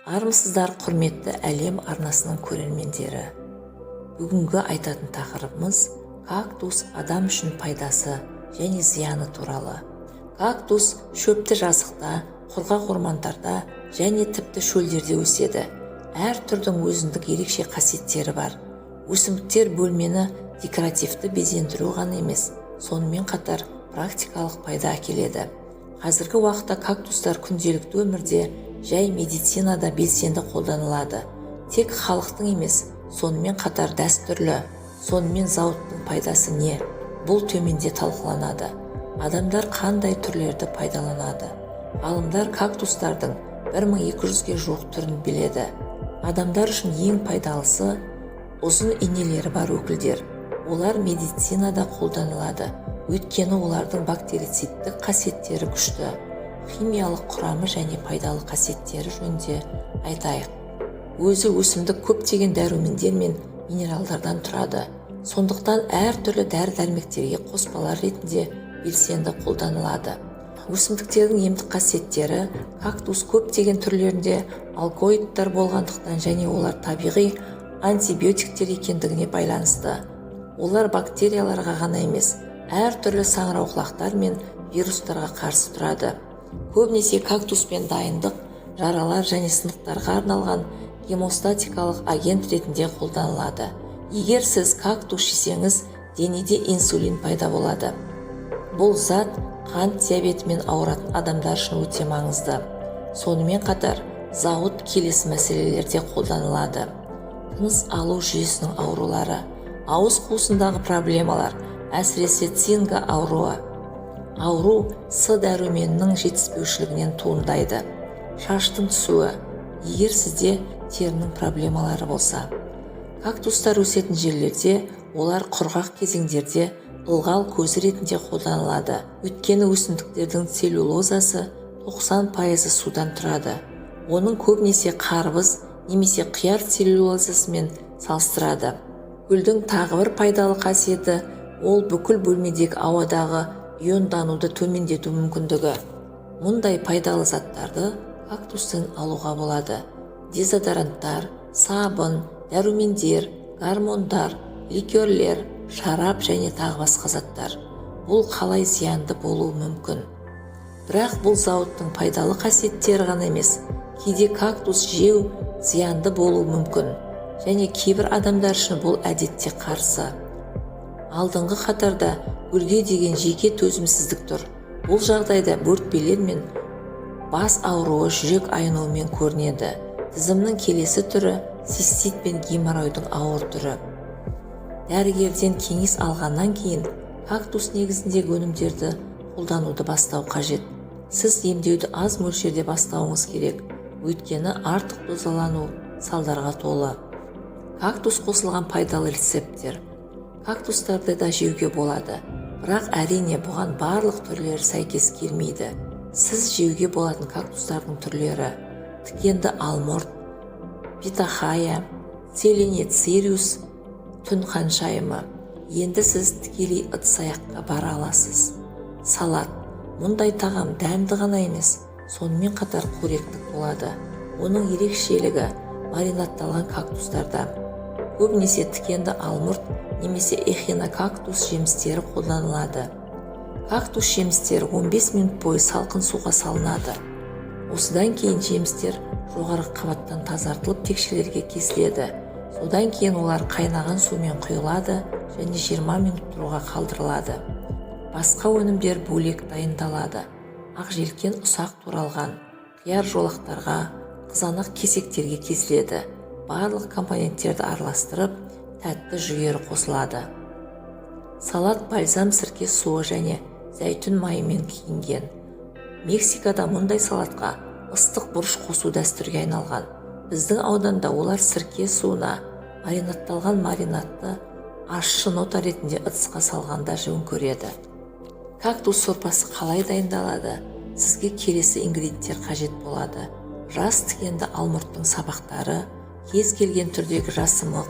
Армысыздар, құрметті Әлем арнасының көрермендері! Бүгінгі айтатын тақырыбымыз кактус адам үшін пайдасы және зияны туралы. Кактус шөпті жазықта, құрғақ ормандарда және тіпті шөлдерде өседі. Әр түрдің өзіндік ерекше қасиеттері бар. Өсімдіктер бөлмені декоративті безендіру ғана емес, сонымен қатар практикалық пайда әкеледі. Қазіргі уақытта кактустар күнделікті өмірде жай медицинада белсенді қолданылады. Тек халықтың емес, сонымен қатар дәстүрлі. Сонымен, зауыттың пайдасы не? Бұл төменде талқыланады. Адамдар қандай түрлерді пайдаланады? Ғалымдар кактустардың 1200-ге жуық түрін біледі. Адамдар үшін ең пайдалысы – ұзын инелері бар өкілдер. Олар медицинада қолданылады, өйткені олардың бактерицидтік қасиеттері күшті. Химиялық құрамы және пайдалы қасиеттері жөнінде айтайық. Өзі өсімдік көптеген дәрумендер мен минералдардан тұрады, сондықтан әртүрлі дәрі-дәрмектерге қоспалар ретінде белсенді қолданылады. Өсімдіктердің емдік қасиеттері кактус көптеген түрлерінде алкоидтар болғандықтан және олар табиғи антибиотиктер екендігіне байланысты. Олар бактерияларға ғана емес, әртүрлі саңырауқұлақтар мен вирустарға қарсы тұрады. Көбінесе кактуспен дайындық жаралар және сынықтарға арналған гемостатикалық агент ретінде қолданылады. Егер сіз кактус жесеңіз, денеде инсулин пайда болады. Бұл зат қант диабетімен ауыратын адамдар үшін өте маңызды. Сонымен қатар зауыт келесі мәселелерде қолданылады: тыныс алу жүйесінің аурулары, ауыз қуысындағы проблемалар, әсіресе цинга ауруы. Ауру С дәруменінің жетіспеушілігінен туындайды. Шаштың түсуі, егер сізде терінің проблемалары болса. Кактустар өсетін жерлерде олар құрғақ кезеңдерде ылғал көзі ретінде қолданылады, өйткені өсімдіктердің целлюлозасы 90% судан тұрады. Оның көбінесе қарбыз немесе қияр целлюлозасымен салыстырады. Гүлдің тағы бір пайдалы қасиеті – ол бүкіл бөлмедегі ауадағы иондануды төмендету мүмкіндігі. Мұндай пайдалы заттарды кактустан алуға болады: дезодоранттар, сабын, дәрумендер, гормондар, ликерлер, шарап және тағы басқа заттар. Бұл қалай зиянды болуы мүмкін? Бірақ бұл зауыттың пайдалы қасиеттері ғана емес. Кейде кактус жеу зиянды болуы мүмкін және кейбір адамдар үшін бұл әдетте қарсы. Алдыңғы қатарда гүлге деген жеке төзімсіздік тұр. Бұл жағдайда бөртпелер мен бас ауруы, жүрек айнуымен көрінеді. Тізімнің келесі түрі – цистит пен геморройдың ауыр түрі. Дәрігерден кеңес алғаннан кейін кактус негізіндегі өнімдерді қолдануды бастау қажет. Сіз емдеуді аз мөлшерде бастауыңыз керек, өйткені артық дозалану салдарға толы. Кактус қосылған пайдалы рецепттер. Кактустарды да жеуге болады, бірақ, әрине, бұған барлық түрлері сәйкес келмейді. Сіз жеуге болатын кактустардың түрлері: тікенді алмұрт, питахая, селенецериус, түн ханшайымы. Енді сіз тікелей ыдыс аяққа бара аласыз. Салат. Мұндай тағам дәмді ғана емес, сонымен қатар қоректік болады. Оның ерекшелігі маринадталған кактустарда. Көбінесе тікенді алмұрт немесе эхинокактус жемістері қолданылады. Кактус жемістері 15 минут бойы салқын суға салынады. Осыдан кейін жемістер жоғарғы қабаттан тазартылып, текшелерге кесіледі. Содан кейін олар қайнаған сумен құйылады және 20 минут тұруға қалдырылады. Басқа өнімдер бөлек дайындалады. Ақжелкен ұсақ туралған қияр жолақтарға, қызанақ кесектерге кесіледі. Барлық компоненттерді араластырып, тәтті жүгері қосылады. Салат бальзам сірке суы және зәйтүн майымен киінген. Мексикада мұндай салатқа ыстық бұрыш қосу дәстүрге айналған. Біздің ауданда олар сірке суына маринадталған маринадты ащы нота ретінде ыдысқа салғанда жөн көреді. Кактус сорпасы қалай дайындалады? Сізге келесі ингредиенттер қажет болады: жас тікенді алмұрттың сабақтары, кез келген түрдегі жасымық,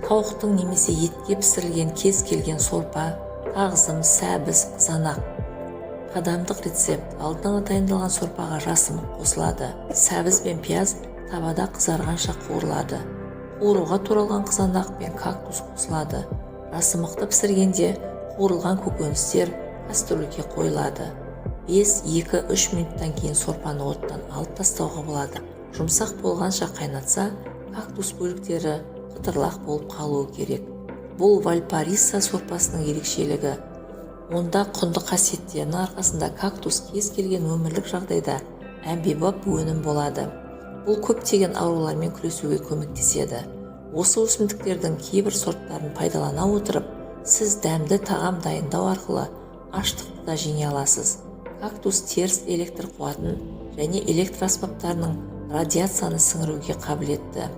тауықтың немесе етке пісірілген кез келген сорпа, тағзым, сәбіз, қызанақ. Қадамдық рецепт: алдын ала дайындалған сорпаға жасымық қосылады. Сәбіз бен пияз табада қызарғанша қуырылады. Қуыруға туралған қызанақ пен кактус қосылады. Жасымықты пісіргенде қуырылған көкөністер кастрюльге қойылады. 5, 2, 3 минуттан кейін сорпаны оттан алып тастауға болады. Жұмсақ болғанша қайнатса, кактус бөліктері қытырлақ болып қалуы керек. Бұл вальпараисо сорпасының ерекшелігі. Онда құнды қасиеттерінің арқасында кактус кез келген өмірлік жағдайда әмбебап өнім болады. Бұл көптеген аурулармен күресуге көмектеседі. Осы өсімдіктердің кейбір сорттарын пайдалана отырып, сіз дәмді тағам дайындау арқылы аштықты да жеңе аласыз. Кактус теріс электр қуатын және электр аспаптарының радиацияны сіңіруге қабілетті.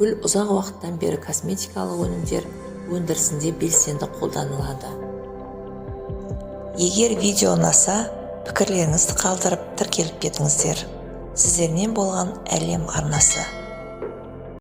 Гүл ұзақ уақыттан бері косметикалық өнімдер өндірісінде белсенді қолданылады. Егер видео ұнаса, пікірлеріңізді қалдырып, тіркеліп кетіңіздер. Сіздермен болған Әлем арнасы.